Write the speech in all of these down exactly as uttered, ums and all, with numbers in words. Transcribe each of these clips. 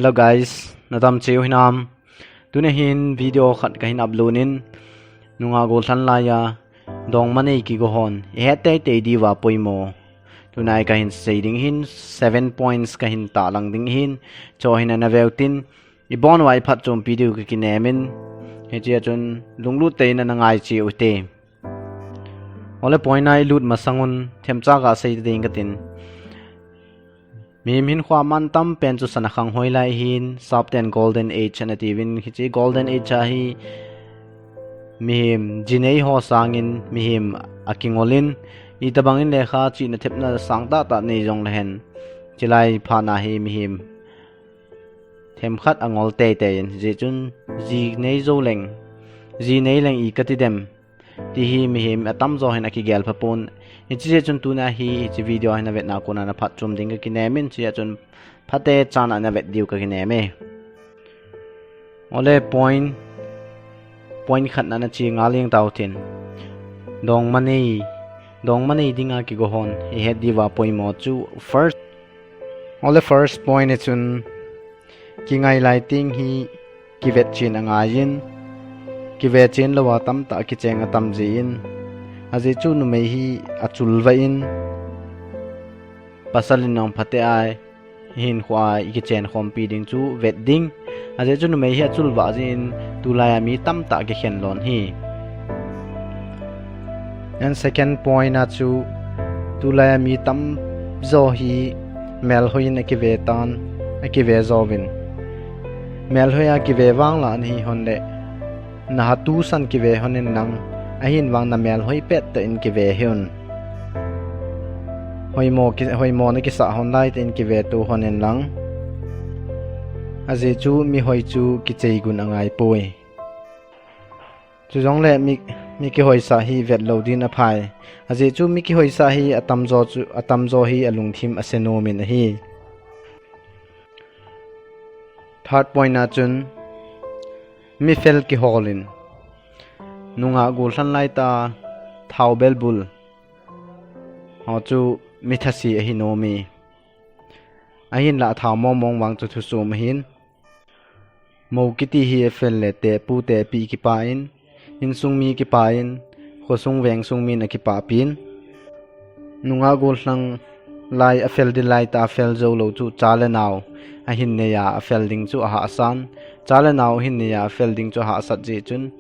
Hello guys, nadam cheh u hinam? Tuni hin video khat kahin upload in, nungah gollhang laiya dongma nei kigo hon ihet teitei diuva poimo, tunai kahin sei ding hin, seven points kahin tahlang ding hin, chu hin ana veu tin, ibon uva iphatchompi diu kakinem in, hichea chun lunglut tah in ana ngai cheh ute. Ole, point a ilut masang un themcha kasei ding katin. Mihem hinkho a mantam pen chu sana khang hoi lai hin, sapten Golden Age ana tiuvin, hiche Golden Age a hi mihem jinei ho sangin mihem akingol in, itobang in lekha chihna thepna sangtah tah nei jongle hen, chulai phat a hi mihem themkhat angol teitei in, hijeh chun ji nei jou leng, ji nei leng i kati dem, ti hi mihem atamjo hin akigel phapon. Hichea chun tuni a hi hiche video hi navetna kona naphatchom ding kakinem in, chea chun phatechan a navet diu kakinem e. Ole, point, point khatna nache ngal jeng tautin. Dongma nei, dongma nei dinga kigo hon ihet diuva poimo chu first. Ole, first point a chun, kingai lai teng hi kivetchen angaiyin, kivechen louva tamtah kicheng atam jeh in, ajeh chu numei hi achulvah in, pasal in jong phatea hinkhoa ikichen khompi ding chu vet ding. Ajeh chu numei hi achulvah jeh in tulai a mi tamtah kikhen lon hi. And second point a chu, tulai a mi tamjo hi melhoi in akive tan, akive jouvin. Melhoi a kive vang la nahi hon le, naha tusan kive hon in lang, ahin vang namelhoi pettah in kive hih un. Hoimo ki, hoimo nakisah hon laitah in kive to hon in lang, ajeh chu mihoi chu kicheigun angaipoi. Chujongle mi, mi kihoisah hi vetlou din aphai. Ajeh chu mi kihoisah hi atamjo chu, atamjo hi alungthim ase nom in ahi. Third point a chun, mi fel kihol in, nungah gollhang laitah a thao belbul ho chu mi thase ahi nom e. Ahinlah thao mongmong vang chu thuchom ahin. Mou kiti hi afel le tepu tepi kipah in, insung mi kipah in, khosung vengsung min akipahpin. Nungah gollhang lai afel ding laitah a fel joulou chu cha le nao ahin neiya afel ding chu ahahsan. Cha le nao ahin neiya afel ding chu ahahsat jeh chun,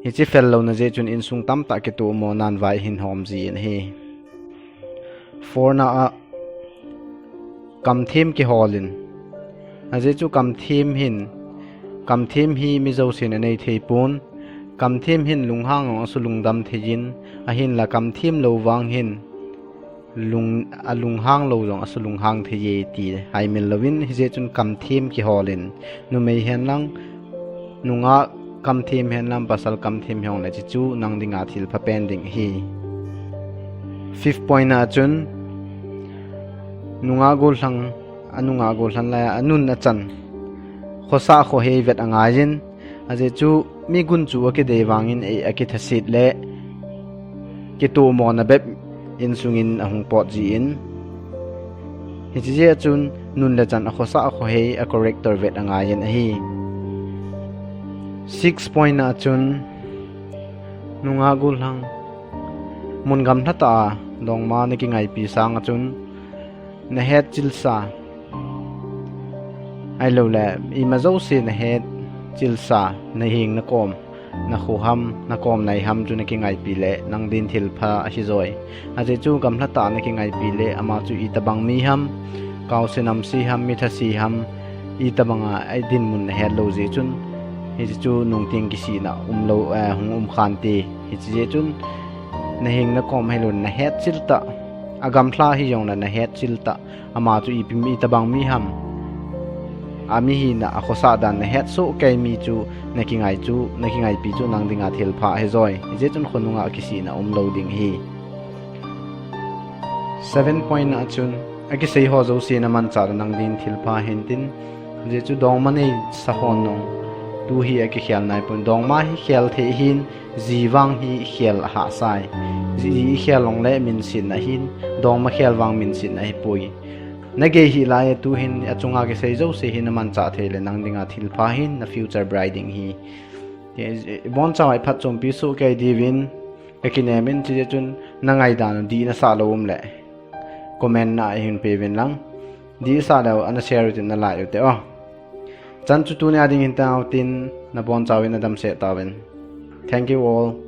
hiche fel louna jeh chun insung tamtah kitomo nan vai ahin hom ji in ahi. Fourth na a, kamthem kihol in. Ajeh chu kamthem hin, kamthem hi mi jousen anei thei pon. Kamthem hin lunghang jong asulungdam thei in, ahinla kamthem lou vang hin, lung, alunghang lou jong asulunghang thei e ti haimil louvin, hijeh chun kamthem kihol in, numei hen lang, nungah kamthem hen lang, pasal kamthem hijongle hiche chu nang dinga thilpha pen ding ahi. Fifth point a chun, nungah gollhang, anungah gollhang laiya anun achan, khosah khohei vet angaiyin, ajeh chu mi gunchu akidei vangin ei akithaset le kitomona bep insungin ahung pot jin, hiche jeh a chun nun le chan, akhosah akhohei, a character vet angaiyin ahi. Sixth point a chun, nungah gollhang mun gamlha tah a dongma nakingaipi sanga chun, nahetchilsa, ahiloule ima jouse nahetchilsa, naheng nakom, nakho ham, nakom nai ham chu nakingaipi le nang din thilpha ahijoi. Ajeh chu gamlha tah a nakingaipi le ama chu itobang mi ham, kaose namse ham, mi thase ham, itobanga adinmun nahet lou jeh chun, hiche chu nungteng kisihna umlou, eh, hung um khante. Hiche jeh chun, naheng nakom ahiloule nahetchil tah, agamlha hijongle nahetchil tah, ama chu ipi mi, itobang mi ham, amihina, akhosah dan nahetsoh kei mi chu nakingai chu, nakingaipi chu nang dinga thilpha ahijoi. Hijeh chun khonunga kisihna umlou ding ahi. Seven point a chun, akisei ho jouse namanchah le nang din thilpha hintin, hijeh chu dongma neisa hon jong tu hi akikhel naipon, dongma hi khel thei ahin, ji vang hi khel ahahsai. Ji ikhel jongle minsetna ahin, dongma khel vang minsetna ahipoi. Nagei hih lai e, tuhin achunga kisei jouse hi namanchah thei le nang dinga thilpha hin, na future bride ding hi. Ibonchauva iphatchompi soh kei diuvin, kakinem in, chujeh chun nangaidan u dih nasah lou um le comment na a hin peuvin lang. Dih sah leu ana share u tin, na like u te o. Chan chu tunia ding hin tao tin, nabonchauvin nadamsel tauvin. Thank you all.